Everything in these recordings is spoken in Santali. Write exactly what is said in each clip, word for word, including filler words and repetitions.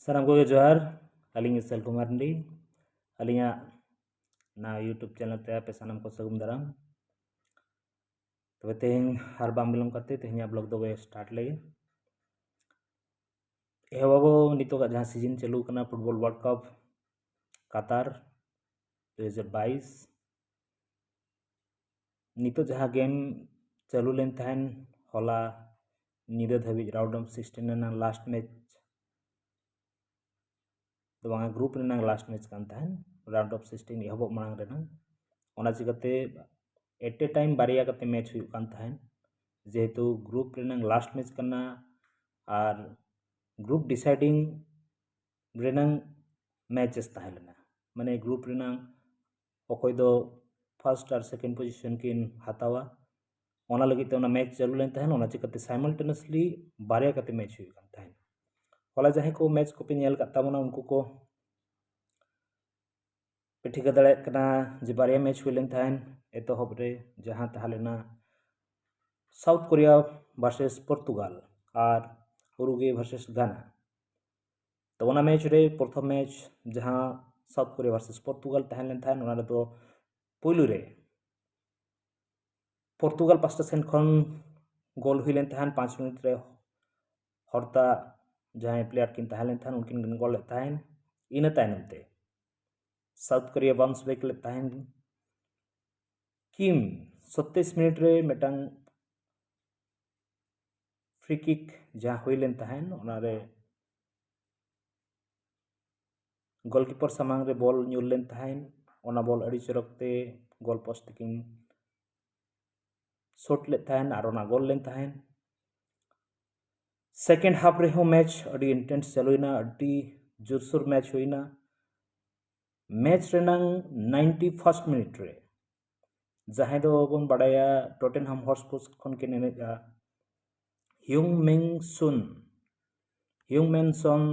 ᱥᱟᱱᱟᱢ ᱠᱚᱜᱮ ᱡᱚᱦᱟᱨ᱾ ᱟᱹᱞᱤᱧ ᱥᱮᱞ ᱠᱩᱢᱟᱨ ᱢᱟᱨᱰᱤ᱾ ᱟᱹᱞᱤᱧᱟᱜ ᱱᱟᱣᱟ YouTube ᱪᱮᱱᱮᱞ ᱛᱮ ᱟᱯᱮ ᱥᱟᱱᱟᱢ ᱠᱚ ᱥᱟᱹᱜᱩᱱ ᱫᱟᱨᱟᱢ᱾ ᱛᱚᱵᱮ ᱛᱮᱦᱮᱧ ᱟᱨ ᱵᱟᱝ ᱵᱤᱞᱚᱢ ᱠᱟᱛᱮ ᱛᱮᱦᱮᱧᱟᱜ ᱵᱞᱚᱜ ᱫᱚ ᱥᱴᱟᱨᱴ ᱞᱮᱜᱮ᱾ ᱮᱦᱚᱵ ᱟᱵᱚ ᱱᱤᱛᱚᱜᱟᱜ ᱡᱟᱦᱟᱸ ᱥᱤᱡᱤᱱ ᱪᱟᱹᱞᱩ ᱠᱟᱱᱟ, ᱯᱷᱩᱴᱵᱚᱞ ᱣᱟᱨᱞᱰ ᱠᱟᱯ ᱠᱟᱛᱟᱨ ᱫᱩ ᱦᱟᱡᱟᱨ ᱵᱟᱭᱤᱥ᱾ ᱱᱤᱛᱚᱜ ᱡᱟᱦᱟᱸ ᱜᱮᱢ ᱪᱟᱹᱞᱩ ᱞᱮᱱ ᱛᱟᱦᱮᱱ, ᱦᱚᱞᱟ ᱧᱤᱫᱟᱹ ᱫᱷᱟᱹᱵᱤᱡ ᱨᱟᱣᱩᱱᱰ ᱚᱯᱷ ᱥᱤᱠᱥᱴᱤᱱ ᱨᱮᱱᱟᱜ ᱞᱟᱥᱴ ᱢᱮᱪ ᱫᱚ ᱵᱟᱝᱟ, ᱜᱨᱩᱯ ᱨᱮᱱᱟᱜ ᱞᱟᱥᱴ ᱢᱮᱪ ᱠᱟᱱ ᱛᱟᱦᱮᱱ, ᱨᱟᱣᱩᱱᱰ ᱚᱯᱷ ᱥᱤᱠᱥᱴᱤᱱ ᱮᱦᱚᱵᱚᱜ ᱢᱟᱲᱟᱝ ᱨᱮᱱᱟᱜ᱾ ᱚᱱᱟ ᱪᱤᱠᱟᱹᱛᱮ ᱮᱴ ᱮ ᱴᱟᱭᱤᱢ ᱵᱟᱨᱭᱟ ᱠᱟᱛᱮ ᱢᱮᱪ ᱦᱩᱭᱩᱜ ᱠᱟᱱ ᱛᱟᱦᱮᱱ, ᱡᱮᱦᱮᱛᱩ ᱜᱨᱩᱯ ᱨᱮᱱᱟᱜ ᱞᱟᱥᱴ ᱢᱮᱪ ᱠᱟᱱᱟ ᱟᱨ ᱜᱨᱩᱯ ᱰᱤᱥᱟᱭᱰᱤᱝ ᱨᱮᱱᱟᱝ ᱢᱮᱪᱮᱥ ᱛᱟᱦᱮᱸ ᱞᱮᱱᱟ᱾ ᱢᱟᱱᱮ ᱜᱨᱩᱯ ᱨᱮᱱᱟᱝ ᱚᱠᱚᱭ ᱫᱚ ᱯᱷᱟᱨᱥᱴ ᱟᱨ ᱥᱮᱠᱮᱱᱰ ᱯᱚᱡᱤᱥᱚᱱ ᱠᱤᱱ ᱦᱟᱛᱟᱣᱟ, ᱚᱱᱟ ᱞᱟᱹᱜᱤᱫ ᱛᱮ ᱚᱱᱟ ᱢᱮᱪ ᱪᱟᱹᱞᱩ ᱞᱮᱱ ᱛᱟᱦᱮᱱ᱾ ᱚᱱᱟ ᱪᱤᱠᱟᱹᱛᱮ ᱥᱟᱭᱢᱟᱞᱴᱮᱱᱤᱭᱟᱥᱞᱤ ᱵᱟᱨᱭᱟ ᱠᱟᱛᱮ ᱢᱮᱪ ᱦᱩᱭᱩᱜ ᱠᱟᱱ ᱛᱟᱦᱮᱱ᱾ ᱦᱚᱞᱟ ᱡᱟᱦᱟᱸᱭ ᱠᱚ ᱢᱮᱪ ᱠᱚᱯᱮ ᱧᱮᱞ ᱟᱠᱟᱫ ᱛᱟᱵᱚᱱᱟ, ᱩᱱᱠᱩ ᱠᱚ ᱯᱮ ᱴᱷᱤᱠᱟᱹ ᱫᱟᱲᱮᱭᱟᱜ ᱠᱟᱱᱟ ᱡᱮ ᱵᱟᱨᱭᱟ ᱢᱮᱪ ᱦᱩᱭ ᱞᱮᱱ ᱛᱟᱦᱮᱱ᱾ ᱮᱛᱚᱦᱚᱵ ᱨᱮ ᱡᱟᱦᱟᱸ ᱛᱟᱦᱮᱸ ᱞᱮᱱᱟ ᱥᱟᱣᱩᱛᱷ ᱠᱳᱨᱤᱭᱟ ᱵᱷᱟᱨᱥᱮᱥ ᱯᱚᱨᱛᱩᱜᱟᱞ ᱟᱨ ᱩᱨᱩᱜᱩᱭᱮ ᱵᱷᱟᱨᱥᱮᱥ ᱜᱟᱱᱟ᱾ ᱛᱚ ᱚᱱᱟ ᱢᱮᱪ ᱨᱮ ᱯᱨᱚᱛᱷᱚᱢ ᱢᱮᱪ ᱡᱟᱦᱟᱸ ᱥᱟᱣᱩᱛᱷ ᱠᱳᱨᱤᱭᱟ ᱵᱷᱟᱨᱥᱮᱥ ᱯᱚᱨᱛᱩᱜᱟᱞ ᱛᱟᱦᱮᱸ ᱞᱮᱱ ᱛᱟᱦᱮᱸᱫ, ᱚᱱᱟ ᱨᱮᱫᱚ ᱯᱩᱭᱞᱩ ᱨᱮ ᱯᱚᱨᱛᱩᱜᱟᱞ ᱯᱟᱥᱴᱟ ᱥᱮᱱ ᱠᱷᱚᱱ ᱜᱳᱞ ᱦᱩᱭ ᱞᱮᱱ ᱛᱟᱦᱮᱸᱫ᱾ ᱯᱟᱸᱪ ᱢᱤᱱᱤᱴ ᱨᱮ ᱦᱚᱨᱛᱟ ᱡᱟᱦᱟᱸᱭ ᱯᱞᱮᱭᱟᱨ ᱠᱤᱱ ᱛᱟᱦᱮᱸ ᱞᱮᱱ ᱛᱟᱦᱮᱸᱫ, ᱩᱱᱠᱤᱱ ᱠᱤᱱ ᱜᱳᱞ ᱞᱮᱫ ᱛᱟᱦᱮᱸᱫ᱾ ᱤᱱᱟᱹ ᱛᱟᱭᱱᱚᱢ ᱛᱮ ᱥᱟᱣᱩᱛᱷ ᱠᱳᱨᱤᱭᱟ ᱵᱟᱣᱩᱱᱥ ᱵᱮᱠ ᱞᱮᱫ ᱛᱟᱦᱮᱸᱫ᱾ ᱠᱤᱢ ᱥᱟᱛᱟᱥ ᱢᱤᱱᱤᱴ ᱨᱮ ᱢᱤᱫᱴᱟᱝ ᱯᱷᱨᱤ ᱠᱤᱠ ᱡᱟᱦᱟᱸ ᱦᱩᱭ ᱞᱮᱱ ᱛᱟᱦᱮᱸᱫ, ᱚᱱᱟᱨᱮ ᱜᱳᱞᱠᱤᱯᱟᱨ ᱥᱟᱢᱟᱝ ᱨᱮ ᱵᱚᱞ ᱧᱩᱨ ᱞᱮᱱ ᱛᱟᱦᱮᱸᱫ᱾ ᱚᱱᱟ ᱵᱚᱞ ᱟᱹᱰᱤ ᱪᱚᱨᱚᱠ ᱛᱮ ᱜᱳᱞ ᱯᱳᱥᱴ ᱛᱮᱠᱤᱱ ᱥᱳᱴ ᱞᱮᱫ ᱛᱟᱦᱮᱸᱫ ᱟᱨ ᱚᱱᱟ ᱜᱳᱞ ᱞᱮᱱ ᱛᱟᱦᱮᱸᱫ᱾ ᱥᱮᱠᱮᱱᱰ ᱦᱟᱯ ᱨᱮᱦᱚᱸ ᱢᱮᱪ ᱟᱹᱰᱤ ᱤᱱᱴᱮᱱᱥ ᱪᱟᱹᱞᱩᱭᱮᱱᱟ, ᱟᱹᱰᱤ ᱡᱳᱨᱥᱳᱨ ᱢᱮᱪ ᱦᱩᱭᱱᱟ᱾ ᱢᱮᱪ ᱨᱮᱱᱟᱝ ᱱᱟᱭᱤᱱᱴᱤ ᱯᱷᱟᱨᱥᱴ ᱢᱤᱱᱤᱴ ᱨᱮ ᱡᱟᱦᱟᱸᱭ ᱫᱚ ᱵᱚᱱ ᱵᱟᱲᱟᱭᱟ ᱴᱚᱴᱮᱱᱦᱟᱢ ᱦᱚᱴᱥᱯᱟᱨ ᱠᱷᱚᱱ ᱠᱤᱱ ᱮᱱᱮᱡᱼᱟ, ᱦᱤᱭᱩᱝ ᱢᱤᱝ ᱥᱩᱱ, ᱦᱤᱭᱩᱝ ᱢᱤᱝ ᱥᱩᱱ,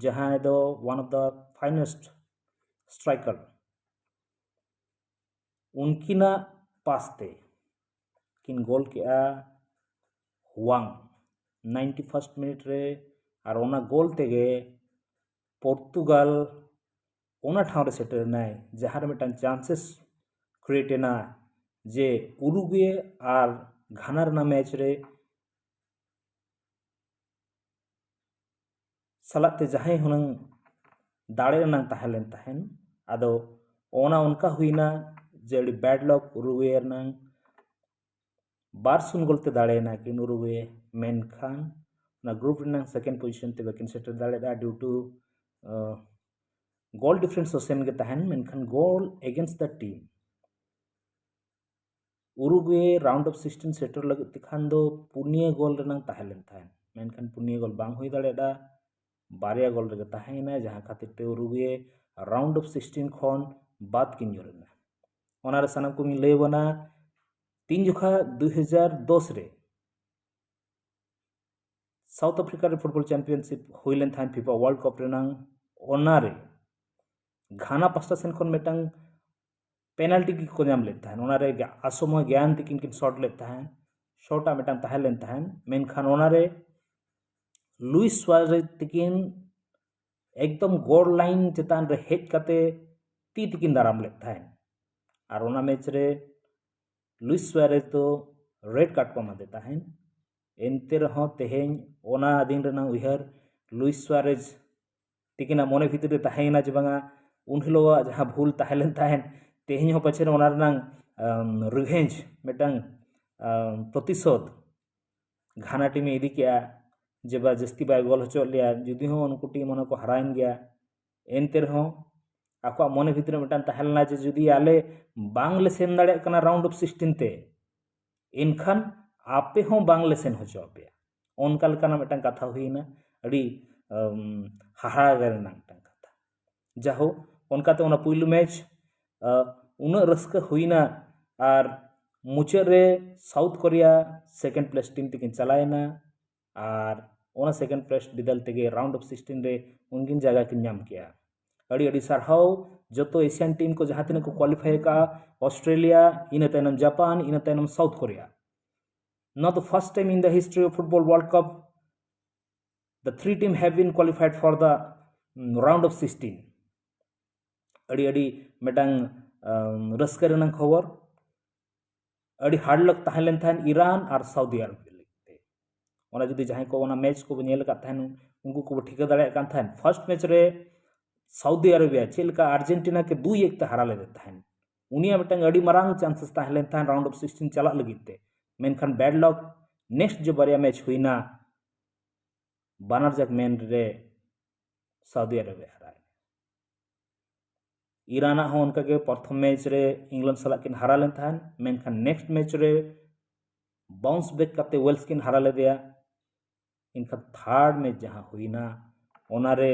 ᱡᱟᱦᱟᱸᱭ ᱫᱚ one of the finest striker, ᱩᱱᱠᱤᱱᱟᱜ ᱯᱟᱥ ᱛᱮ ᱠᱤᱱ ᱜᱳᱞ ᱠᱮᱜᱼᱟ ᱦᱩᱣᱟᱝ᱾ ᱱᱟᱭᱤᱱᱴᱤ ᱯᱷᱟᱨᱥᱴ ᱢᱤᱱᱤᱴ ᱨᱮ ᱟᱨ ᱚᱱᱟ ᱜᱳᱞ ᱛᱮᱜᱮ ᱯᱚᱨᱛᱩᱜᱟᱞ ᱚᱱᱟ ᱴᱷᱟᱶ ᱨᱮ ᱥᱮᱴᱮᱨ ᱮᱱᱟᱭ, ᱡᱟᱦᱟᱸ ᱨᱮ ᱢᱤᱫᱴᱟᱝ ᱪᱟᱱᱥᱮᱥ ᱠᱨᱤᱭᱮᱴ ᱮᱱᱟ ᱡᱮ ᱩᱨᱩᱜᱩᱭᱮ ᱟᱨ ᱜᱷᱟᱱᱟ ᱨᱮᱱᱟᱜ ᱢᱮᱪ ᱨᱮ ᱥᱟᱞᱟᱜ ᱛᱮ ᱡᱟᱦᱟᱸᱭ ᱦᱩᱱᱟᱹᱝ ᱫᱟᱲᱮ ᱨᱮᱱᱟᱝ ᱛᱟᱦᱮᱸ ᱞᱮᱱ ᱛᱟᱦᱮᱸᱱ᱾ ᱟᱫᱚ ᱚᱱᱟ ᱚᱱᱠᱟ ᱦᱩᱭᱱᱟ ᱡᱮ ᱟᱹᱰᱤ ᱵᱮᱰ ᱞᱚᱠ, ᱩᱨᱩᱜᱩᱭᱮ ᱨᱮᱱᱟᱝ ᱵᱟᱨ ᱥᱩᱱ ᱜᱳᱞ ᱛᱮ ᱫᱟᱲᱮᱭᱮᱱᱟ ᱠᱤᱱ ᱩᱨᱩᱜᱩᱭᱮ᱾ ᱢᱮᱱᱠᱷᱟᱱ ᱚᱱᱟ ᱜᱨᱩᱯ ᱨᱮᱱᱟᱝ ᱥᱮᱠᱮᱱᱰ ᱯᱚᱡᱤᱥᱚᱱ ᱛᱮ ᱵᱟᱹᱠᱤᱱ ᱥᱮᱴᱮᱨ ᱫᱟᱲᱮᱭᱟᱫᱟ ᱰᱤᱭᱩ ᱴᱩ ᱜᱳᱞ ᱰᱤᱯᱷᱟᱨᱮᱱᱥ ᱦᱚᱸ ᱥᱮᱢ ᱜᱮ ᱛᱟᱦᱮᱱ, ᱢᱮᱱᱠᱷᱟᱱ ᱜᱳᱞ ᱮᱜᱮᱱᱥᱴ ᱫᱟ team Uruguay round of sixteen ᱥᱮᱴᱮᱨ ᱞᱟᱹᱜᱤᱫ ᱛᱮᱠᱷᱟᱱ ᱫᱚ ᱯᱩᱱᱭᱟᱹ ᱜᱳᱞ ᱨᱮᱱᱟᱝ ᱛᱟᱦᱮᱸ ᱞᱮᱱ ᱛᱟᱦᱮᱸᱫ, ᱢᱮᱱᱠᱷᱟᱱ ᱯᱩᱱᱭᱟᱹ ᱜᱳᱞ ᱵᱟᱝ ᱦᱩᱭ ᱫᱟᱲᱮᱭᱟᱫᱟ, ᱵᱟᱨᱭᱟ ᱜᱳᱞ ᱨᱮᱜᱮ ᱛᱟᱦᱮᱸᱭᱮᱱᱟ, ᱡᱟᱦᱟᱸ ᱠᱷᱟᱹᱛᱤᱨ ᱛᱮ ᱩᱨᱩᱜᱩᱭᱮ ᱨᱟᱣᱩᱱᱰ ᱚᱯᱷ ᱥᱤᱠᱥᱴᱤᱱ ᱠᱷᱚᱱ ᱵᱟᱫ ᱠᱤᱱ ᱧᱩᱨ ᱮᱱᱟ᱾ ᱚᱱᱟᱨᱮ ᱥᱟᱱᱟᱢ ᱠᱚᱧ ᱞᱟᱹᱭ ᱟᱵᱚᱱᱟ, ᱛᱤᱱ ᱡᱚᱠᱷᱟ ᱫᱩ ᱦᱟᱡᱟᱨ ᱫᱚᱥ ᱨᱮ ᱥᱟᱣᱩᱛᱷ ᱟᱯᱷᱨᱤᱠᱟ ᱨᱮ ᱯᱷᱩᱴᱵᱚᱞ ᱪᱟᱢᱯᱤᱭᱟᱱᱥᱤᱯ ᱦᱩᱭ ᱞᱮᱱ ᱛᱟᱦᱮᱸᱫ ᱯᱷᱤᱯᱟ ᱣᱟᱨᱞᱰ ᱠᱟᱯ ᱨᱮᱱᱟᱝ, ᱚᱱᱟᱨᱮ ᱜᱷᱟᱱᱟ ᱯᱟᱥᱴᱟ ᱥᱮᱱ ᱠᱷᱚᱱ ᱢᱤᱫᱴᱟᱝ ᱯᱮᱱᱟᱞᱴᱤ ᱠᱤᱠ ᱠᱚ ᱧᱟᱢ ᱞᱮᱫ ᱛᱟᱦᱮᱸᱫ᱾ ᱚᱱᱟᱨᱮ ᱜᱟ- ᱟᱥᱚᱢᱚᱭ ᱜᱮᱭᱟᱱ ᱛᱤᱠᱤᱱ ᱠᱤᱱ ᱥᱚᱴ ᱞᱮᱫ ᱛᱟᱦᱮᱸᱫ, ᱥᱚᱴᱟᱜ ᱢᱤᱫᱴᱟᱝ ᱛᱟᱦᱮᱸ ᱞᱮᱱ ᱛᱟᱦᱮᱸᱫ, ᱢᱮᱱᱠᱷᱟᱱ ᱚᱱᱟᱨᱮ ᱞᱩᱭᱤᱥ ᱥᱩᱣᱟᱨᱮᱡᱽ ᱛᱤᱠᱤᱱ ᱮᱠᱫᱚᱢ ᱜᱳᱞ ᱞᱟᱭᱤᱱ ᱪᱮᱛᱟᱱ ᱨᱮ ᱦᱮᱡ ᱠᱟᱛᱮ ᱛᱤ ᱛᱤᱠᱤᱱ ᱫᱟᱨᱟᱢ ᱞᱮᱫ ᱛᱟᱦᱮᱸᱫ᱾ ᱟᱨ ᱚᱱᱟ ᱢᱮᱪ ᱨᱮ ᱞᱩᱭᱤᱥ ᱥᱩᱣᱟᱨᱮᱡᱽ ᱫᱚ ᱨᱮᱰ ᱠᱟᱨᱰ ᱠᱚ ᱮᱢᱟᱫᱮ ᱛᱟᱦᱮᱸᱫ᱾ ᱮᱱᱛᱮ ᱨᱮᱦᱚᱸ ᱛᱮᱦᱮᱧ ᱚᱱᱟ ᱫᱤᱱ ᱨᱮᱱᱟᱜ ᱩᱭᱦᱟᱹᱨ ᱞᱩᱭᱤᱥ ᱥᱩᱣᱟᱨᱮᱡᱽ ᱛᱤᱠᱤᱱᱟᱜ ᱢᱚᱱᱮ ᱵᱷᱤᱛᱤᱨ ᱨᱮ ᱛᱟᱦᱮᱸᱭᱮᱱᱟ ᱡᱮ ᱵᱟᱝᱟ, ᱩᱱ ᱦᱤᱞᱳᱜᱟᱜ ᱡᱟᱦᱟᱸ ᱵᱷᱩᱞ ᱛᱟᱦᱮᱸ ᱞᱮᱱ ᱛᱟᱦᱮᱸᱫ, ᱛᱮᱦᱮᱧ ᱦᱚᱸ ᱯᱟᱪᱷᱮ ᱚᱱᱟ ᱨᱮᱱᱟᱝ ᱨᱤᱵᱷᱮᱧᱡᱽ ᱢᱤᱫᱴᱟᱝ ᱟᱢ, ᱯᱨᱚᱛᱤᱥᱳᱫᱷ ᱜᱷᱟᱱᱟ ᱴᱤᱢᱮ ᱤᱫᱤ ᱠᱮᱜᱼᱟ, ᱡᱮ ᱵᱟ ᱡᱟᱹᱥᱛᱤ ᱵᱟᱭ ᱜᱳᱞ ᱦᱚᱪᱚᱣᱟᱜ ᱞᱮᱭᱟ, ᱡᱩᱫᱤ ᱦᱚᱸ ᱩᱱᱠᱩ ᱴᱤᱢ ᱚᱱᱟ ᱠᱚ ᱦᱟᱨᱟᱣᱮᱱ ᱜᱮᱭᱟ, ᱮᱱᱛᱮ ᱨᱮᱦᱚᱸ ᱟᱠᱚᱣᱟᱜ ᱢᱚᱱᱮ ᱵᱷᱤᱛᱨᱤ ᱨᱮ ᱢᱤᱫᱴᱟᱝ ᱛᱟᱦᱮᱸ ᱞᱮᱱᱟ ᱡᱮ ᱡᱩᱫᱤ ᱟᱞᱮ ᱵᱟᱝᱞᱮ ᱥᱮᱱ ᱫᱟᱲᱮᱭᱟᱜ ᱠᱟᱱᱟ ᱨᱟᱣᱩᱱᱰ ᱚᱯᱷ ᱥᱤᱠᱥᱴᱤᱱ ᱛᱮ, ᱮᱱᱠᱷᱟᱱ ᱟᱯᱮ ᱦᱚᱸ ᱵᱟᱝᱞᱮ ᱥᱮᱱ ᱦᱚᱪᱚ ᱟᱯᱮᱭᱟ᱾ ᱚᱱᱠᱟ ᱞᱮᱠᱟᱱᱟᱜ ᱢᱤᱫᱴᱟᱝ ᱠᱟᱛᱷᱟ ᱦᱩᱭᱱᱟ᱾ ᱟᱹᱰᱤ ᱟᱢ, ᱦᱟᱦᱟᱲᱟᱜ ᱨᱮᱱᱟᱜ ᱢᱤᱫᱴᱟᱝ ᱠᱟᱛᱷᱟ᱾ ᱡᱟᱦᱳᱠ, ᱚᱱᱠᱟᱛᱮ ᱚᱱᱟ ᱯᱩᱭᱞᱩ ᱢᱮᱪ ᱩᱱᱟᱹᱜ ᱨᱟᱹᱥᱠᱟᱹ ᱦᱩᱭᱱᱟ, ᱟᱨ ᱢᱩᱪᱟᱹᱫ ᱨᱮ South Korea second place team ᱛᱮᱠᱤᱱ ᱪᱟᱞᱟᱣᱮᱱᱟ, ᱟᱨ ᱚᱱᱟ ᱥᱮᱠᱮᱱᱰ ᱯᱞᱮᱥ ᱵᱤᱫᱟᱹᱞ ᱛᱮᱜᱮ ᱨᱟᱣᱩᱱᱰ ᱚᱯᱷ ᱥᱤᱠᱥᱴᱤᱱ ᱨᱮ ᱩᱱᱠᱤᱱ ᱡᱟᱭᱜᱟ ᱠᱤᱱ ᱧᱟᱢ ᱠᱮᱜᱼᱟ᱾ ᱟᱹᱰᱤ ᱟᱹᱰᱤ ᱥᱟᱨᱦᱟᱣ ᱡᱚᱛᱚ ᱮᱥᱤᱭᱟᱱ ᱴᱤᱢ ᱠᱚ ᱡᱟᱦᱟᱸ ᱛᱤᱱᱟᱹᱜ ᱠᱚ ᱠᱳᱣᱟᱞᱤᱯᱷᱟᱭ ᱟᱠᱟᱫᱼᱟ, ᱚᱥᱴᱨᱮᱞᱤᱭᱟ, ᱤᱱᱟᱹ ᱛᱟᱭᱱᱚᱢ ᱡᱟᱯᱟᱱ, ᱤᱱᱟᱹ ᱛᱟᱭᱱᱚᱢ ᱥᱟᱣᱩᱛᱷ ᱠᱳᱨᱤᱭᱟ᱾ ᱱᱚᱣᱟ ᱫᱚ first time in the history of football world cup The three team have been qualified for the round of sixteen. ᱟᱹᱰᱤ ᱟᱹᱰᱤ ᱢᱤᱫᱴᱟᱝ ᱨᱟᱹᱥᱠᱟᱹ ᱨᱮᱱᱟᱜ ᱠᱷᱚᱵᱚᱨ᱾ ᱟᱹᱰᱤ ᱦᱟᱨᱰ ᱞᱟᱠ ᱛᱟᱦᱮᱸ ᱞᱮᱱ ᱛᱟᱦᱮᱸᱫ ᱤᱨᱟᱱ ᱟᱨ ᱥᱟᱣᱫᱤ ᱟᱨᱚᱵᱤᱭᱟ ᱞᱟᱹᱜᱤᱫ ᱛᱮ᱾ ᱚᱱᱟ ᱡᱩᱫᱤ ᱡᱟᱦᱟᱸᱭ ᱠᱚ ᱚᱱᱟ ᱢᱮᱪ ᱠᱚ ᱧᱮᱞ ᱟᱠᱟᱫ ᱛᱟᱦᱮᱸᱫ, ᱩᱱᱠᱩ ᱠᱚ ᱴᱷᱤᱠᱟᱹ ᱫᱟᱲᱮᱭᱟᱜ ᱠᱟᱱ ᱛᱟᱦᱮᱸᱫ, ᱯᱷᱟᱨᱥᱴ ᱢᱮᱪ ᱨᱮ ᱥᱟᱣᱫᱤ ᱟᱨᱚᱵᱤᱭᱟ ᱪᱮᱫ ᱞᱮᱠᱟ ᱟᱨᱡᱮᱱᱴᱤᱱᱟ ᱠᱮ ᱫᱩᱭ ᱮᱠ ᱛᱮ ᱦᱟᱨᱟ ᱞᱮᱫᱮ ᱛᱟᱦᱮᱸᱫ᱾ ᱩᱱᱤᱭᱟᱜ ᱢᱤᱫᱴᱟᱝ ᱟᱹᱰᱤ ᱢᱟᱨᱟᱝ ᱪᱟᱱᱥᱮᱥ ᱛᱟᱦᱮᱸ ᱞᱮᱱ ᱛᱟᱦᱮᱸᱫ ᱨᱟᱣᱩᱱᱰ ᱚᱯᱷ ᱥᱤᱠᱥᱴᱤᱱ ᱪᱟᱞᱟᱜ ᱞᱟᱹᱜᱤᱫ ᱛᱮ᱾ ᱢᱮᱱᱠᱷᱟᱱ ᱵᱮᱰ ᱞᱟᱠ, ᱱᱮᱠᱥᱴ ᱡᱮ ᱵᱟᱨᱭᱟ ᱢᱮᱪ ᱦᱩᱭᱱᱟ, ᱵᱟᱱᱟᱨ ᱡᱟᱠ ᱢᱮᱱ ᱨᱮ ᱥᱟᱣᱫᱤ ᱟᱨᱚᱵᱤᱭᱟ ᱦᱟᱨᱟᱭᱮᱱᱟ᱾ ᱤᱨᱟᱱᱟᱜ ᱦᱚᱸ ᱚᱱᱠᱟᱜᱮ ᱯᱨᱚᱛᱷᱚᱢ ᱢᱮᱪ ᱨᱮ ᱤᱝᱞᱮᱱᱰ ᱥᱟᱞᱟᱜ ᱠᱤᱱ ᱦᱟᱨᱟ ᱞᱮᱱ ᱛᱟᱦᱮᱸᱫ, ᱢᱮᱱᱠᱷᱟᱱ ᱱᱮᱠᱥᱴ ᱢᱮᱪ ᱨᱮ ᱵᱟᱣᱩᱱᱥ ᱵᱮᱠ ᱠᱟᱛᱮ ᱣᱮᱞᱥ ᱠᱤᱱ ᱦᱟᱨᱟ ᱞᱮᱫᱮᱭᱟ᱾ ᱮᱱᱠᱷᱟᱱ ᱛᱷᱟᱨᱰ ᱢᱮᱪ ᱡᱟᱦᱟᱸ ᱦᱩᱭᱱᱟ, ᱚᱱᱟᱨᱮ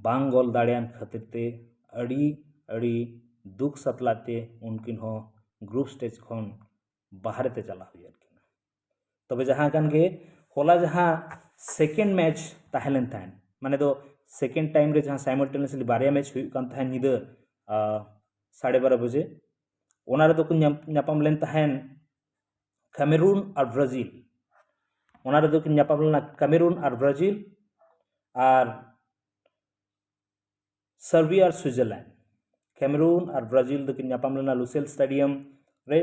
ᱵᱟᱝ ᱜᱳᱞ ᱫᱟᱲᱮᱭᱟᱱ ᱠᱷᱟᱹᱛᱤᱨ ᱛᱮ ᱟᱹᱰᱤ ᱟᱹᱰᱤ ᱫᱩᱠ ᱥᱟᱛᱞᱟᱜ ᱛᱮ ᱩᱱᱠᱤᱱ ᱦᱚᱸ ᱜᱨᱩᱯ ᱥᱴᱮᱡᱽ ᱠᱷᱚᱱ ᱵᱟᱦᱨᱮ ᱛᱮ ᱪᱟᱞᱟᱣ ᱦᱩᱭᱟᱫ ᱠᱤᱱᱟ᱾ ᱛᱚᱵᱮ ᱡᱟᱦᱟᱸ ᱠᱟᱱ ᱜᱮ, ᱦᱚᱞᱟ ᱡᱟᱦᱟᱸ ᱥᱮᱠᱮᱱᱰ ᱢᱮᱪ ᱛᱟᱦᱮᱸ ᱞᱮᱱ ᱛᱟᱦᱮᱸᱫ, ᱢᱟᱱᱮ ᱫᱚ ᱥᱮᱠᱮᱱᱰ ᱴᱟᱭᱤᱢ ᱨᱮ ᱡᱟᱦᱟᱸ ᱥᱟᱭᱢᱟᱞᱴᱮᱱᱤᱭᱟᱥᱞᱤ ᱵᱟᱨᱭᱟ ᱢᱮᱪ ᱦᱩᱭᱩᱜ ᱠᱟᱱ ᱛᱟᱦᱮᱸᱫ ᱧᱤᱫᱟᱹ ᱟᱨ, ᱥᱟᱲᱮ ᱵᱟᱨᱚ ᱵᱟᱡᱮ, ᱚᱱᱟ ᱨᱮᱫᱚ ᱠᱚ ᱧᱟᱢ- ᱧᱟᱯᱟᱢ ᱞᱮᱱ ᱛᱟᱦᱮᱸᱫ ᱠᱟᱢᱮᱨᱩᱱ ᱟᱨ ᱵᱨᱟᱡᱤᱞ᱾ ᱚᱱᱟ ᱨᱮᱫᱚ ᱠᱤᱱ ᱧᱟᱯᱟᱢ ᱞᱮᱱᱟ ᱠᱟᱢᱮᱨᱩᱱ ᱟᱨ ᱵᱨᱟᱡᱤᱞ, ᱟᱨ ᱥᱟᱨᱵᱤᱭᱟ ᱟᱨ ᱥᱩᱭᱡᱟᱨᱞᱮᱱᱰ᱾ ᱠᱟᱢᱮᱨᱩᱱ ᱟᱨ ᱵᱨᱟᱡᱤᱞ ᱫᱚᱠᱤᱱ ᱧᱟᱯᱟᱢ ᱞᱮᱱᱟ ᱞᱩᱥᱮᱞ ᱥᱴᱮᱰᱤᱭᱟᱢ ᱨᱮ᱾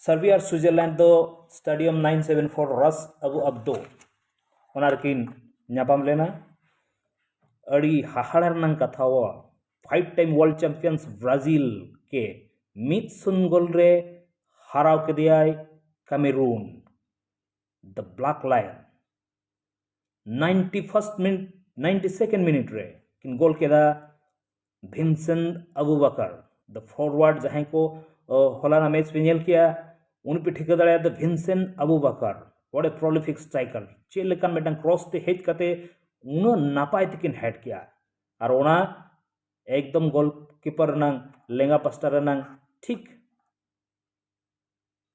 ᱥᱟᱨᱵᱤᱭᱟ ᱟᱨ ᱥᱩᱭᱡᱟᱨᱞᱮᱱᱰ ᱫᱚ ᱥᱴᱮᱰᱤᱭᱟᱢ ᱱᱟᱭᱤᱱ ᱥᱮᱵᱷᱮᱱ ᱯᱷᱳᱨ ᱨᱟᱥ ᱟᱵᱩ ᱟᱵᱫᱳ, ᱚᱱᱟ ᱨᱮᱠᱤᱱ ᱧᱟᱯᱟᱢ ᱞᱮᱱᱟ᱾ ᱟᱹᱰᱤ ᱦᱟᱦᱟᱲᱟ ᱨᱮᱱᱟᱜ ᱠᱟᱛᱷᱟ, five time world champions Brazil ᱠᱮ ᱢᱤᱫ ᱥᱩᱱ ᱜᱳᱞ ᱨᱮ ᱦᱟᱨᱟᱣ ᱠᱮᱫᱮᱭᱟᱭ Cameroon, the Black Lion᱾ Ninety first minute, ninety second minute ᱨᱮ ᱠᱤᱱ ᱜᱳᱞ ᱠᱮᱫᱟ ᱵᱷᱤᱱᱥᱮᱱᱴ ᱟᱵᱩᱵᱟᱠᱟᱨ, the forward, ᱡᱟᱦᱟᱸᱭ ᱠᱚ ᱦᱚᱞᱟᱱᱟᱜ ᱢᱮᱪ ᱯᱮ ᱧᱮᱞ ᱠᱮᱜᱼᱟ, ᱩᱱᱤ ᱯᱮ ᱴᱷᱤᱠᱟᱹ ᱫᱟᱲᱮᱭᱟᱫᱟ, ᱵᱷᱤᱱᱥᱮᱱᱴ ᱟᱵᱩᱵᱟᱠᱟᱨ, what a prolific striker᱾ ᱪᱮᱫ ᱞᱮᱠᱟᱱ ᱢᱤᱫᱴᱟᱝ ᱠᱨᱚᱥ ᱛᱮ ᱦᱮᱡ ᱠᱟᱛᱮ ᱩᱱᱟᱹᱜ ᱱᱟᱯᱟᱭ ᱛᱮᱠᱤᱱ ᱦᱮᱰ ᱠᱮᱜᱼᱟ, ᱟᱨ ᱚᱱᱟ ᱮᱠᱫᱚᱢ ᱜᱳᱞᱠᱤᱯᱟᱨ ᱨᱮᱱᱟᱝ ᱞᱮᱸᱜᱟ ᱯᱟᱥᱴᱟ ᱨᱮᱱᱟᱝ ᱴᱷᱤᱠ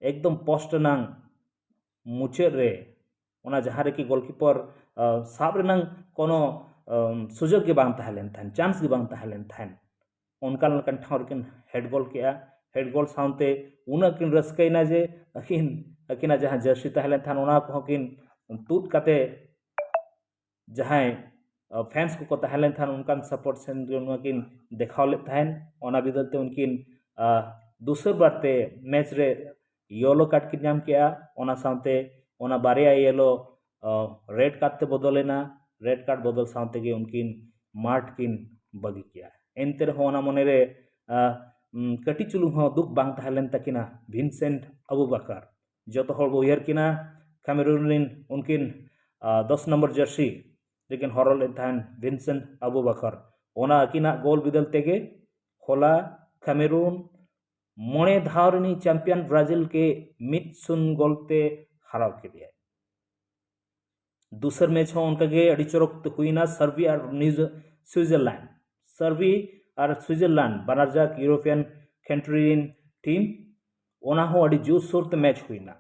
ᱮᱠᱫᱚᱢ ᱯᱳᱥᱴ ᱨᱮᱱᱟᱝ ᱢᱩᱪᱟᱹᱫ ᱨᱮ, ᱚᱱᱟ ᱡᱟᱦᱟᱸ ᱨᱮᱠᱤ ᱜᱳᱞᱠᱤᱯᱟᱨ ᱥᱟᱵ ᱨᱮᱱᱟᱝ ᱠᱳᱱᱳ ᱥᱩᱡᱳᱜᱽ ᱜᱮ ᱵᱟᱝ ᱛᱟᱦᱮᱸ ᱞᱮᱱ ᱛᱟᱦᱮᱸᱱ, ᱪᱟᱱᱥ ᱜᱮ ᱵᱟᱝ ᱛᱟᱦᱮᱸ ᱞᱮᱱ ᱛᱟᱦᱮᱸᱱ, ᱚᱱᱠᱟᱱ ᱞᱮᱠᱟᱱ ᱴᱷᱟᱶ ᱨᱮᱠᱤᱱ ᱦᱮᱰ ᱜᱳᱞ ᱠᱮᱜᱼᱟ᱾ ᱦᱮᱰ ᱜᱳᱞ ᱥᱟᱶᱛᱮ ᱩᱱᱟᱹᱜ ᱠᱤᱱ ᱨᱟᱹᱥᱠᱟᱹᱭᱮᱱᱟ ᱡᱮ ᱟᱹᱠᱤᱱ, ᱟᱹᱠᱤᱱᱟᱜ ᱡᱟᱦᱟᱸ ᱡᱟᱹᱨᱥᱤ ᱛᱟᱦᱮᱸ ᱞᱮᱱ ᱛᱟᱦᱮᱸᱱ, ᱚᱱᱟ ᱠᱚᱦᱚᱸ ᱠᱤᱱ ᱛᱩᱫ ᱠᱟᱛᱮ ᱡᱟᱦᱟᱸᱭ ᱯᱷᱮᱱᱥ ᱠᱚᱠᱚ ᱛᱟᱦᱮᱸ ᱞᱮᱱ ᱛᱟᱦᱮᱸᱫ, ᱚᱱᱠᱟᱱ ᱥᱟᱯᱳᱨᱴ ᱥᱮᱱ ᱱᱚᱣᱟ ᱠᱤᱱ ᱫᱮᱠᱷᱟᱣ ᱞᱮᱫ ᱛᱟᱦᱮᱸᱫ᱾ ᱚᱱᱟ ᱵᱤᱫᱟᱹᱞ ᱛᱮ ᱩᱱᱠᱤᱱ ᱫᱩᱥᱟᱹᱨ ᱵᱟᱨ ᱛᱮ ᱢᱮᱪ ᱨᱮ ᱭᱮᱞᱳ ᱠᱟᱨᱰ ᱠᱤᱱ ᱧᱟᱢ ᱠᱮᱜᱼᱟ᱾ ᱚᱱᱟ ᱥᱟᱶᱛᱮ ᱚᱱᱟ ᱵᱟᱨᱭᱟ ᱭᱮᱞᱳ ᱨᱮᱰ ᱠᱟᱨᱰ ᱛᱮ ᱵᱚᱫᱚᱞ ᱮᱱᱟ᱾ ᱨᱮᱰ ᱠᱟᱨᱰ ᱵᱚᱫᱚᱞ ᱥᱟᱶ ᱛᱮᱜᱮ ᱩᱱᱠᱤᱱ ᱢᱟᱴᱷ ᱠᱤᱱ ᱵᱟᱹᱜᱤ ᱠᱮᱜᱼᱟ᱾ ᱮᱱᱛᱮ ᱨᱮᱦᱚᱸ ᱚᱱᱟ ᱢᱚᱱᱮᱨᱮ ᱠᱟᱹᱴᱤᱡ ᱪᱩᱞᱩᱝ ᱦᱚᱸ ᱫᱩᱠ ᱵᱟᱝ ᱛᱟᱦᱮᱸ ᱞᱮᱱ ᱛᱟᱹᱠᱤᱱᱟ ᱵᱷᱤᱱᱥᱮᱱᱴ ᱟᱵᱩᱵᱟᱠᱟᱨ᱾ ᱡᱚᱛᱚ ᱦᱚᱲ ᱵᱚ ᱩᱭᱦᱟᱹᱨ ᱠᱤᱱᱟ ᱠᱮᱢᱮᱨᱩᱱ ᱨᱮᱱ ᱩᱱᱠᱤᱱ ᱫᱚᱥ ᱱᱚᱢᱵᱚᱨ ᱡᱟᱹᱨᱥᱤ ᱨᱮᱠᱤᱱ ᱦᱚᱨᱚᱜ ᱞᱮᱫ ᱛᱟᱦᱮᱱ ᱵᱷᱤᱱᱥᱮᱱᱴ ᱟᱵᱩᱵᱟᱠᱟᱨ᱾ ᱚᱱᱟ ᱟᱹᱠᱤᱱᱟᱜ ᱜᱳᱞ ᱵᱤᱫᱟᱹᱞ ᱛᱮᱜᱮ ᱦᱚᱞᱟ ᱠᱮᱢᱮᱨᱩᱱ ᱢᱚᱬᱮ ᱫᱷᱟᱣ ᱨᱤᱱᱤᱡ ᱪᱟᱢᱯᱤᱭᱟᱱ ᱵᱨᱟᱡᱤᱞ ᱜᱮ ᱢᱤᱫ ᱥᱩᱱ ᱜᱳᱞ ᱛᱮ ᱦᱟᱨᱟᱣ ᱠᱮᱫᱮᱭᱟᱭ᱾ ᱫᱩᱥᱟᱹᱨ ᱢᱮᱪ ᱦᱚᱸ ᱚᱱᱠᱟᱜᱮ ᱟᱹᱰᱤ ᱪᱚᱨᱚᱠ ᱛᱮ ᱦᱩᱭᱱᱟ᱾ ᱥᱟᱨᱵᱤᱭᱟ ᱟᱨ ᱱᱤᱭᱩᱡ- ᱥᱩᱭᱡᱟᱨᱞᱮᱱᱰ᱾ ᱥᱟᱨᱵᱤ ᱟᱨ ᱥᱩᱭᱡᱟᱨᱞᱮᱱᱰ ᱵᱟᱱᱟᱨ ᱡᱟᱠ ᱤᱭᱩᱨᱳᱯᱤᱭᱟᱱ ᱠᱟᱱᱴᱨᱤ ᱨᱤᱱ ᱴᱤᱢ᱾ ᱚᱱᱟ ᱦᱚᱸ ᱟᱹᱰᱤ ᱡᱳᱨᱥᱳᱨ ᱛᱮ ᱢᱮᱪ ᱦᱩᱭᱱᱟ᱾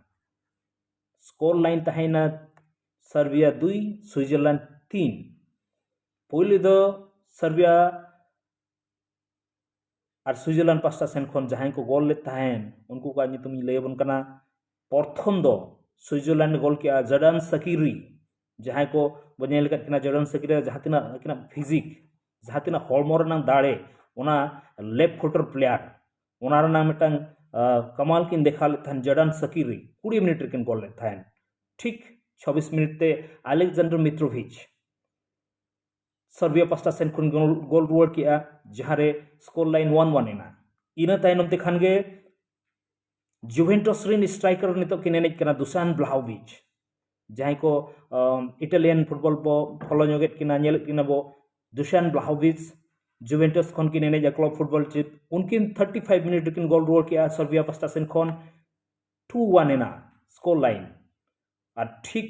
ᱥᱠᱳᱨ ᱞᱟᱭᱤᱱ ᱛᱟᱦᱮᱸᱭᱮᱱᱟ ᱥᱟᱨᱵᱤᱭᱟ ᱫᱩᱭ, ᱥᱩᱭᱡᱟᱨᱞᱮᱱᱰ ᱛᱤᱱ᱾ ᱯᱳᱭᱞᱳ ᱫᱚ ᱥᱟᱨᱵᱤᱭᱟ ᱟᱨ ᱥᱩᱭᱡᱟᱨᱞᱮᱱᱰ ᱯᱟᱥᱴᱟ ᱥᱮᱱ ᱠᱷᱚᱱ ᱡᱟᱦᱟᱸᱭ ᱠᱚ ᱜᱳᱞ ᱞᱮᱫ ᱛᱟᱦᱮᱸᱱ, ᱩᱱᱠᱩ ᱠᱚᱣᱟᱜ ᱧᱩᱛᱩᱢ ᱤᱧ ᱞᱟᱹᱭ ᱟᱵᱚᱱ ᱠᱟᱱᱟ᱾ ᱯᱨᱚᱛᱷᱚᱢ ᱫᱚ ᱥᱩᱭᱡᱟᱨᱞᱮᱱᱰ ᱜᱳᱞ ᱠᱮᱜᱼᱟ ᱡᱚᱨᱰᱟᱱ ᱥᱟᱠᱤᱨᱤ᱾ ᱡᱟᱦᱟᱸᱭ ᱠᱚ ᱵᱚᱱ ᱧᱮᱞ ᱟᱠᱟᱫ ᱠᱤᱱᱟ, ᱡᱚᱨᱰᱟᱱ ᱥᱟᱠᱤᱨᱤ ᱡᱟᱦᱟᱸ ᱛᱤᱱᱟᱹᱜ ᱟᱹᱠᱤᱱᱟᱜ ᱯᱷᱤᱡᱤᱠ, ᱡᱟᱦᱟᱸ ᱛᱤᱱᱟᱹᱜ ᱦᱚᱲᱢᱚ ᱨᱮᱱᱟᱜ ᱫᱟᱲᱮ, ᱚᱱᱟ ᱞᱮᱯᱷᱴ ᱯᱷᱩᱴᱟᱨ ᱯᱞᱮᱭᱟᱨ, ᱚᱱᱟ ᱨᱮᱱᱟᱜ ᱢᱤᱫᱴᱟᱝ ᱠᱟᱢᱟᱞ ᱠᱤᱱ ᱫᱮᱠᱷᱟᱣ ᱞᱮᱫ ᱛᱟᱦᱮᱸᱱ᱾ ᱡᱚᱨᱰᱟᱱ ᱥᱟᱠᱤᱨᱤ ᱠᱩᱲᱤ ᱢᱤᱱᱤᱴ ᱨᱮᱠᱤᱱ ᱜᱳᱞ ᱞᱮᱫ ᱛᱟᱦᱮᱸᱱ᱾ ᱴᱷᱤᱠ ᱪᱷᱟᱵᱵᱤᱥ ᱢᱤᱱᱤᱴ ᱛᱮ ᱟᱞᱮᱠᱡᱟᱱᱰᱟᱨ ᱢᱤᱛᱨᱳᱵᱷᱤᱪ ᱥᱟᱨᱵᱤᱭᱟ ᱯᱟᱥᱴᱟ ᱥᱮᱱ ᱠᱷᱚᱱ ᱜᱳᱞ ᱨᱩᱣᱟᱹᱲ ᱠᱮᱜᱼᱟ, ᱡᱟᱦᱟᱸᱨᱮ ᱥᱠᱳᱨ ᱞᱟᱭᱤᱱ ᱳᱣᱟᱱ ᱳᱣᱟᱱ ᱮᱱᱟ᱾ ᱤᱱᱟᱹ ᱛᱟᱭᱱᱚᱢ ᱛᱮ ᱠᱷᱟᱱ ᱜᱮ ᱡᱩᱵᱷᱮᱱᱴᱟᱥ ᱨᱮᱱ ᱥᱴᱨᱟᱭᱠᱟᱨ ᱱᱤᱛᱚᱜ ᱠᱤᱱ ᱮᱱᱮᱡ ᱠᱟᱱᱟ ᱫᱩᱥᱟᱱ ᱵᱞᱟᱦᱳᱵᱷᱤᱪ, ᱡᱟᱦᱟᱸᱭ ᱠᱚ ᱤᱴᱟᱞᱤᱭᱟᱱ ᱯᱷᱩᱴᱵᱚᱞ ᱵᱚ ᱯᱷᱚᱞᱳ ᱧᱚᱜᱮᱫ ᱠᱤᱱᱟ, ᱧᱮᱞᱮᱫ ᱠᱤᱱᱟ ᱵᱚ᱾ ᱫᱩᱥᱟᱱ ᱵᱞᱟᱦᱳᱵᱷᱤᱪ ᱡᱩᱵᱷᱮᱱᱴᱟᱥ ᱠᱷᱚᱱ ᱠᱤᱱ ᱮᱱᱮᱡᱟ ᱠᱞᱟᱵᱽ ᱯᱷᱩᱴᱵᱚᱞ ᱪᱮᱫ᱾ ᱩᱱᱠᱤᱱ ᱛᱷᱟᱨᱴᱤ ᱯᱷᱟᱭᱤᱵᱷ ᱢᱤᱱᱤᱴ ᱨᱮᱠᱤᱱ ᱜᱳᱞ ᱨᱩᱣᱟᱹᱲ ᱠᱮᱜᱼᱟ ᱥᱟᱨᱵᱤᱭᱟ ᱯᱟᱥᱴᱟ ᱥᱮᱱ ᱠᱷᱚᱱ᱾ ᱴᱩ ᱳᱣᱟᱱ ᱮᱱᱟ ᱥᱠᱳᱨ ᱞᱟᱭᱤᱱ᱾ ᱟᱨ ᱴᱷᱤᱠ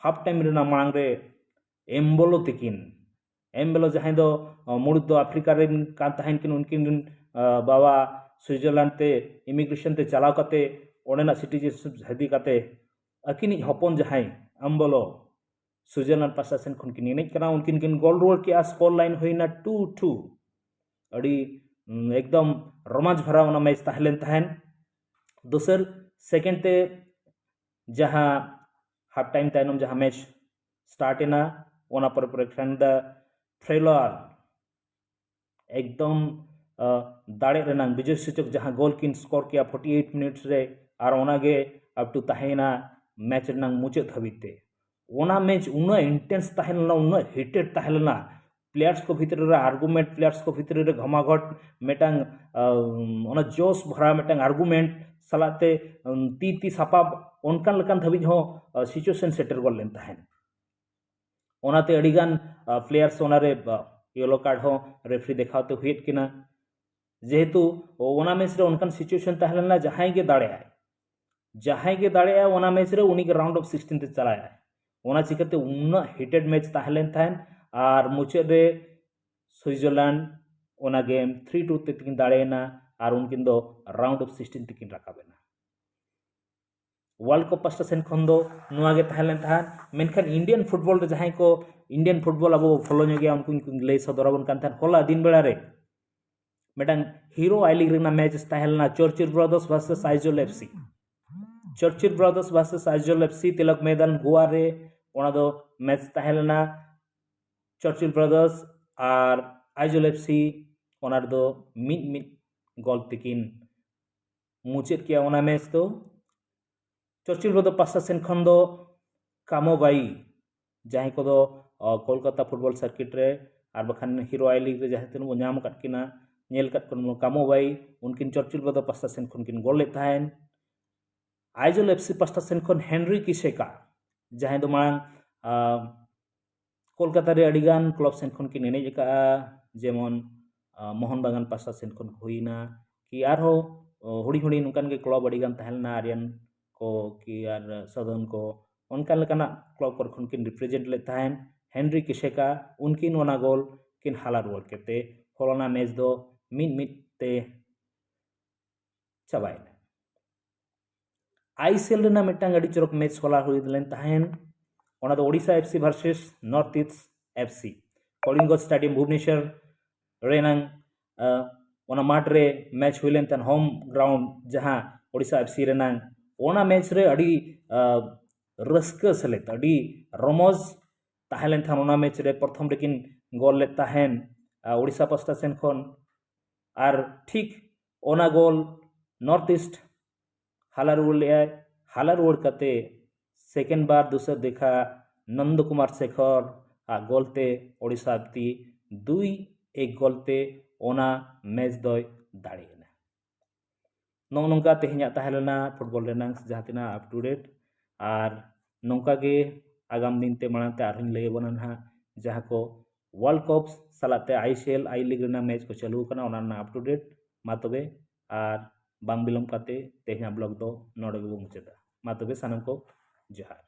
ᱦᱟᱯ ᱴᱟᱭᱤᱢ ᱨᱮᱱᱟᱜ ᱢᱟᱲᱟᱝ ᱨᱮ ᱮᱢᱵᱳᱞᱳ ᱛᱤᱠᱤᱱ, ᱮᱢᱵᱳᱞᱳ ᱡᱟᱦᱟᱸᱭ ᱫᱚ ᱢᱩᱲᱩᱫ ᱫᱚ ᱟᱯᱷᱨᱤᱠᱟ ᱨᱮᱱ ᱠᱟᱱ ᱛᱟᱦᱮᱸᱱ ᱠᱤᱱ, ᱩᱱᱠᱤᱱ ᱨᱮᱱ ᱵᱟᱵᱟ ᱥᱩᱭᱡᱟᱨᱞᱮᱱᱰ ᱛᱮ ᱤᱢᱤᱜᱨᱮᱥᱚᱱ ᱛᱮ ᱪᱟᱞᱟᱣ ᱠᱟᱛᱮ ᱚᱸᱰᱮᱱᱟᱜ ᱥᱤᱴᱤᱡᱮᱱᱥᱤᱯ ᱦᱟᱹᱫᱤ ᱠᱟᱛᱮ ᱟᱹᱠᱤᱱᱤᱡ ᱦᱚᱯᱚᱱ ᱡᱟᱦᱟᱸᱭ ᱮᱢᱵᱳᱞᱳ ᱥᱩᱭᱡᱟᱨᱞᱮᱱᱰ ᱯᱟᱥᱴᱟ ᱥᱮᱱ ᱠᱷᱚᱱ ᱠᱤᱱ ᱮᱱᱮᱡ ᱠᱟᱱᱟ, ᱩᱱᱠᱤᱱ ᱠᱤᱱ ᱜᱳᱞ ᱨᱩᱣᱟᱹᱲ ᱠᱮᱜᱼᱟ᱾ ᱥᱠᱳᱨ ᱞᱟᱭᱤᱱ ᱦᱩᱭᱱᱟ ᱴᱩ ᱴᱩ᱾ ᱟᱹᱰᱤ ᱮᱠᱫᱚᱢ ᱨᱳᱢᱟᱱᱪ ᱵᱷᱟᱨᱟ ᱚᱱᱟ ᱢᱮᱪ ᱛᱟᱦᱮᱸ ᱞᱮᱱ ᱛᱟᱦᱮᱸᱱ᱾ ᱫᱚᱥᱟᱨ ᱥᱮᱠᱮᱱᱰ ᱛᱮ ᱡᱟᱦᱟᱸ half time ᱛᱟᱭᱱᱚᱢ ᱡᱟᱦᱟᱸ ᱢᱮᱪ ᱥᱴᱟᱨᱴ ᱮᱱᱟ, ᱚᱱᱟ ᱯᱚᱨᱮ ᱯᱚᱨᱮ ᱠᱷᱟᱱ ᱫᱚ ᱯᱷᱨᱮᱞᱟᱨ ᱮᱠᱫᱚᱢ ᱫᱟᱲᱮ ᱨᱮᱱᱟᱝ ᱵᱤᱡᱚᱭ ᱥᱩᱪᱚᱠ ᱡᱟᱦᱟᱸ ᱜᱳᱞ ᱠᱤᱱ ᱥᱠᱳᱨ ᱠᱮᱜᱼᱟ ᱯᱷᱳᱨᱴᱤ ᱮᱭᱤᱴ ᱢᱤᱱᱤᱴᱥ ᱨᱮ, ᱟᱨ ᱚᱱᱟᱜᱮ ᱟᱯ ᱴᱩ ᱛᱟᱦᱮᱸᱭᱮᱱᱟ ᱢᱮᱪ ᱨᱮᱱᱟᱝ ᱢᱩᱪᱟᱹᱫ ᱫᱷᱟᱹᱵᱤᱡ ᱛᱮ᱾ ᱚᱱᱟ ᱢᱮᱪ ᱩᱱᱟᱹᱜ ᱤᱱᱴᱮᱱᱥ ᱛᱟᱦᱮᱸ ᱞᱮᱱᱟ, ᱩᱱᱟᱹᱜ ᱦᱤᱴᱮᱰ ᱛᱟᱦᱮᱸ ᱞᱮᱱᱟ, ᱯᱞᱮᱭᱟᱨᱥ ᱠᱚ ᱵᱷᱤᱛᱨᱤ ᱨᱮ ᱟᱨᱜᱩᱢᱮᱱᱴ, ᱯᱞᱮᱭᱟᱨᱥ ᱠᱚ ᱵᱷᱤᱛᱨᱤ ᱨᱮ ᱜᱷᱟᱢᱟᱜᱷᱚᱴ ᱢᱤᱫᱴᱟᱝ ᱚᱱᱟ ᱡᱳᱥ ᱵᱷᱚᱨᱟ ᱢᱤᱫᱴᱟᱝ ᱟᱨᱜᱩᱢᱮᱱᱴ ᱥᱟᱞᱟᱜ ᱛᱮ ᱛᱤ ᱛᱤ ᱥᱟᱯᱟᱵ, ᱚᱱᱠᱟᱱ ᱞᱮᱠᱟᱱ ᱫᱷᱟᱹᱵᱤᱡ ᱦᱚᱸ ᱥᱤᱪᱩᱭᱮᱥᱚᱱ ᱥᱮᱴᱮᱨ ᱜᱚᱫ ᱞᱮᱱ ᱛᱟᱦᱮᱸᱫ᱾ ᱚᱱᱟᱛᱮ ᱟᱹᱰᱤᱜᱟᱱ ᱯᱞᱮᱭᱟᱨᱥ ᱚᱱᱟᱨᱮ ᱭᱮᱞᱳ ᱠᱟᱨᱰ ᱦᱚᱸ ᱨᱮᱯᱷᱟᱨᱤ ᱫᱮᱠᱷᱟᱣ ᱛᱮ ᱦᱩᱭᱮᱫ ᱠᱤᱱᱟ᱾ ᱡᱮᱦᱮᱛᱩ ᱚᱱᱟ ᱢᱮᱪ ᱨᱮ ᱚᱱᱠᱟᱱ ᱥᱤᱪᱩᱭᱮᱥᱚᱱ ᱛᱟᱦᱮᱸ ᱞᱮᱱᱟ, ᱡᱟᱦᱟᱸᱭ ᱜᱮ ᱫᱟᱲᱮᱭᱟᱜᱼᱟᱭ, ᱡᱟᱦᱟᱸᱭ ᱜᱮ ᱫᱟᱲᱮᱭᱟᱜᱼᱟᱭ ᱚᱱᱟ ᱢᱮᱪ ᱨᱮ ᱩᱱᱤ ᱜᱮ ᱨᱟᱣᱩᱱᱰ ᱚᱯᱷ ᱥᱤᱠᱥᱴᱤᱱ ᱛᱮ ᱪᱟᱞᱟᱜᱼᱟᱭ᱾ ᱚᱱᱟ ᱪᱤᱠᱟᱹᱛᱮ ᱩᱱᱟᱹᱜ ᱦᱤᱴᱮᱰ ᱢᱮᱪ ᱛᱟᱦᱮᱸ ᱞᱮᱱ ᱛᱟᱦᱮᱸᱫ, ᱟᱨ ᱢᱩᱪᱟᱹᱫ ᱨᱮ ᱥᱩᱭᱡᱟᱨᱞᱮᱱᱰ ᱚᱱᱟ ᱜᱮᱢ ᱛᱷᱨᱤ ᱴᱩ ᱛᱮᱠᱤᱱ ᱫᱟᱲᱮᱭᱮᱱᱟ, ᱟᱨ ᱩᱱᱠᱤᱱ ᱫᱚ ᱨᱟᱣᱩᱱᱰ ᱚᱯᱷ ᱥᱤᱠᱥᱴᱤᱱ ᱛᱮᱠᱤᱱ ᱨᱟᱠᱟᱵ ᱮᱱᱟ᱾ ᱣᱟᱨᱞᱰ ᱠᱟᱯ ᱯᱟᱥᱴᱟ ᱥᱮᱱ ᱠᱷᱚᱱ ᱫᱚ ᱱᱚᱣᱟ ᱜᱮ ᱛᱟᱦᱮᱸ ᱞᱮᱱ ᱛᱟᱦᱮᱸᱫ᱾ ᱢᱮᱱᱠᱷᱟᱱ ᱤᱱᱰᱤᱭᱟᱱ ᱯᱷᱩᱴᱵᱚᱞ ᱨᱮ ᱡᱟᱦᱟᱸᱭ ᱠᱚ ᱤᱱᱰᱤᱭᱟᱱ ᱯᱷᱩᱴᱵᱚᱞ ᱟᱵᱚ ᱯᱷᱚᱞᱳ ᱧᱚᱜ ᱜᱮᱭᱟ, ᱩᱱᱠᱩ ᱠᱚ ᱞᱟᱹᱭ ᱥᱚᱫᱚᱨ ᱟᱵᱚᱱ ᱠᱟᱱ ᱛᱟᱦᱮᱸᱫ᱾ ᱦᱚᱞᱟ ᱫᱤᱱ ᱵᱮᱲᱟ ᱨᱮ ᱢᱤᱫᱴᱟᱝ ᱦᱤᱨᱳ ᱟᱭ ᱞᱤᱜᱽ ᱨᱮᱱᱟᱜ ᱢᱮᱪ ᱛᱟᱦᱮᱸ ᱞᱮᱱᱟ, Churchill Brothers versus Aizawl F C. Churchill Brothers versus Aizawl F C, Tilak Maidan, Goa ᱨᱮ ᱚᱱᱟ ᱫᱚ ᱢᱮᱪ ᱛᱟᱦᱮᱸ ᱞᱮᱱᱟ᱾ ᱪᱚᱨᱪᱤᱞ ᱵᱨᱟᱫᱟᱨᱥ ᱟᱨ ᱟᱭᱡᱚᱞ ᱮᱯᱷ ᱥᱤ ᱚᱱᱟ ᱨᱮᱫᱚ ᱢᱤᱫ ᱢᱤᱫ ᱜᱳᱞ ᱛᱮᱠᱤᱱ ᱢᱩᱪᱟᱹᱫ ᱠᱮᱜᱼᱟ ᱚᱱᱟ ᱢᱮᱪ ᱫᱚ᱾ ᱪᱚᱨᱪᱤᱞ ᱵᱨᱟᱫᱟᱨᱥ ᱯᱟᱥᱴᱟ ᱥᱮᱱ ᱠᱷᱚᱱ ᱫᱚ ᱠᱟᱢᱳ ᱵᱟᱭᱤ, ᱡᱟᱦᱟᱸᱭ ᱠᱚᱫᱚ ᱠᱳᱞᱠᱟᱛᱟ ᱯᱷᱩᱴᱵᱚᱞ ᱥᱟᱨᱠᱤᱴ ᱨᱮ ᱟᱨ ᱵᱟᱠᱷᱟᱱ ᱦᱤᱨᱳ ᱟᱭ ᱞᱤᱜᱽ ᱨᱮ ᱡᱟᱦᱟᱸ ᱛᱤᱱᱟᱹᱜ ᱵᱚᱱ ᱧᱟᱢ ᱟᱠᱟᱫ ᱠᱤᱱᱟ, ᱧᱮᱞ ᱟᱠᱟᱫ ᱠᱚᱣᱟ ᱵᱚᱱ, ᱠᱟᱢᱳ ᱵᱟᱭᱤ, ᱩᱱᱠᱤᱱ ᱪᱚᱨᱪᱤᱞ ᱵᱨᱟᱫᱟᱨᱥ ᱯᱟᱥᱴᱟ ᱥᱮᱱ ᱠᱷᱚᱱ ᱠᱤᱱ ᱜᱳᱞ ᱞᱮᱫ ᱛᱟᱦᱮᱸᱱ᱾ ᱟᱭᱡᱚᱞ ᱮᱯᱷ ᱥᱤ ᱯᱟᱥᱴᱟ ᱥᱮᱱ ᱠᱷᱚᱱ ᱦᱮᱱᱨᱤ ᱠᱤᱥᱮᱠᱟ, ᱡᱟᱦᱟᱸᱭ ᱫᱚ ᱢᱟᱲᱟᱝ ᱠᱳᱞᱠᱟᱛᱟ ᱨᱮ ᱟᱹᱰᱤᱜᱟᱱ ᱠᱞᱟᱵᱽ ᱥᱮᱱ ᱠᱷᱚᱱ ᱠᱤᱱ ᱮᱱᱮᱡ ᱟᱠᱟᱫᱼᱟ, ᱡᱮᱢᱚᱱ ᱢᱳᱦᱚᱱ ᱵᱟᱜᱟᱱ ᱯᱟᱥᱴᱟ ᱥᱮᱱ ᱠᱷᱚᱱ ᱠᱚ ᱦᱩᱭᱱᱟ, ᱠᱤ ᱟᱨᱦᱚᱸ ᱦᱩᱰᱤᱧ ᱦᱩᱰᱤᱧ ᱱᱚᱝᱠᱟᱱ ᱜᱮ ᱠᱞᱟᱵᱽ ᱟᱹᱰᱤᱜᱟᱱ ᱛᱟᱦᱮᱸ ᱞᱮᱱᱟ, ᱟᱨᱭᱟᱱ ᱠᱚ ᱠᱤ ᱟᱨ ᱥᱟᱫᱷᱚᱱ ᱠᱚ, ᱚᱱᱠᱟᱱ ᱞᱮᱠᱟᱱᱟᱜ ᱠᱞᱟᱵᱽ ᱠᱚᱨᱮ ᱠᱷᱚᱱ ᱠᱤᱱ ᱨᱤᱯᱨᱮᱡᱮᱱᱴ ᱞᱮᱫ ᱛᱟᱦᱮᱸᱱ᱾ ᱦᱮᱱᱨᱤ ᱠᱤᱥᱮᱠᱟ ᱩᱱᱠᱤᱱ ᱚᱱᱟ ᱜᱳᱞ ᱠᱤᱱ ᱦᱟᱞᱟ ᱨᱩᱣᱟᱹᱲ ᱠᱮᱫ ᱛᱮ ᱦᱚᱞᱟᱱᱟᱜ ᱢᱮᱪ ᱫᱚ ᱢᱤᱫ ᱢᱤᱫ ᱛᱮ ᱪᱟᱵᱟᱭᱮᱱᱟ᱾ ᱟᱭ ᱮᱥ ᱮᱞ ᱨᱮᱱᱟᱜ ᱢᱤᱫᱴᱟᱝ ᱟᱹᱰᱤ ᱪᱚᱨᱚᱠ ᱢᱮᱪ ᱦᱚᱞᱟ ᱦᱩᱭ ᱞᱮᱱ ᱛᱟᱦᱮᱸᱱ, ᱚᱱᱟ ᱫᱚ Odisha F C versus north East F C, Kalinga stadium Bhubaneswar ᱨᱮᱱᱟᱝ ᱚᱱᱟ ᱢᱟᱴᱷ ᱨᱮ ᱢᱮᱪ ᱦᱩᱭ ᱞᱮᱱ ᱛᱟᱦᱮᱸᱱ, ᱦᱳᱢ ᱜᱨᱟᱣᱩᱱᱰ ᱡᱟᱦᱟᱸ ᱳᱰᱤᱥᱟ ᱮᱯᱷ ᱥᱤ ᱨᱮᱱᱟᱝ, ᱚᱱᱟ ᱢᱮᱪ ᱨᱮ ᱟᱹᱰᱤ ᱨᱟᱹᱥᱠᱟᱹ ᱥᱮᱞᱮᱫ, ᱟᱹᱰᱤ ᱨᱚᱢᱚᱡᱽ ᱛᱟᱦᱮᱸ ᱞᱮᱱ ᱛᱟᱦᱮᱸᱫ ᱚᱱᱟ ᱢᱮᱪ ᱨᱮ᱾ ᱯᱨᱚᱛᱷᱚᱢ ᱨᱮᱠᱤᱱ ᱜᱳᱞ ᱞᱮᱫ ᱛᱟᱦᱮᱸᱫ ᱳᱰᱤᱥᱟ ᱯᱟᱥᱴᱟ ᱥᱮᱱ ᱠᱷᱚᱱ, ᱟᱨ ᱴᱷᱤᱠ ᱚᱱᱟ ᱜᱳᱞ ᱱᱚᱨᱛᱷ ᱤᱥᱴ ᱦᱟᱞᱟ ᱨᱩᱣᱟᱹᱲ ᱞᱮᱫᱟᱭ᱾ ᱦᱟᱞᱟ ᱨᱩᱣᱟᱹᱲ ᱠᱟᱛᱮ ᱥᱮᱠᱮᱱᱰ ᱵᱟᱨ ᱫᱩᱥᱟᱨ ᱫᱮᱠᱷᱟ ᱱᱚᱱᱫᱚ ᱠᱩᱢᱟᱨ ᱥᱮᱠᱷᱚᱨ ᱟᱜ ᱜᱳᱞ ᱛᱮ ᱳᱰᱤᱥᱟ ᱟᱯᱛᱤ ᱫᱩᱭ ᱮᱠ ᱜᱳᱞ ᱛᱮ ᱚᱱᱟ ᱢᱮᱪ ᱫᱚᱭ ᱫᱟᱲᱮᱭᱮᱱᱟ᱾ ᱱᱚᱜᱼᱚ ᱱᱚᱝᱠᱟ ᱛᱮᱦᱮᱧᱟᱜ ᱛᱟᱦᱮᱸ ᱞᱮᱱᱟ ᱯᱷᱩᱴᱵᱚᱞ ᱨᱮᱱᱟᱜ ᱡᱟᱦᱟᱸ ᱛᱤᱱᱟᱹᱜ ᱟᱯ ᱴᱩ ᱰᱮᱴ᱾ ᱟᱨ ᱱᱚᱝᱠᱟ ᱜᱮ ᱟᱜᱟᱢ ᱫᱤᱱ ᱛᱮ ᱢᱟᱲᱟᱝ ᱛᱮ ᱟᱨᱦᱚᱸᱧ ᱞᱟᱹᱭ ᱟᱵᱚᱱᱟ ᱱᱟᱦᱟᱜ, ᱡᱟᱦᱟᱸ ᱠᱚ ᱣᱟᱨᱞᱰ ᱠᱟᱯ ᱥᱟᱞᱟᱜ ᱛᱮ I S L I league ᱨᱮᱱᱟᱜ ᱢᱮᱪ ᱠᱚ ᱪᱟᱹᱞᱩ ᱟᱠᱟᱱᱟ, ᱚᱱᱟ ᱨᱮᱱᱟᱜ ᱟᱯ ᱴᱩ ᱰᱮᱴ᱾ ᱢᱟ ᱛᱚᱵᱮ, ᱟᱨ ᱵᱟᱝ ᱵᱤᱞᱚᱢ ᱠᱟᱛᱮ ᱛᱮᱦᱮᱧᱟᱜ ᱵᱞᱚᱜ ᱫᱚ ᱱᱚᱰᱮ ᱜᱮᱵᱚᱱ ᱢᱩᱪᱟᱹᱫᱟ᱾ ᱢᱟ ᱛᱚᱵᱮ ᱥᱟᱱᱟᱢ ᱠᱚ ᱡᱚᱦᱟᱨ᱾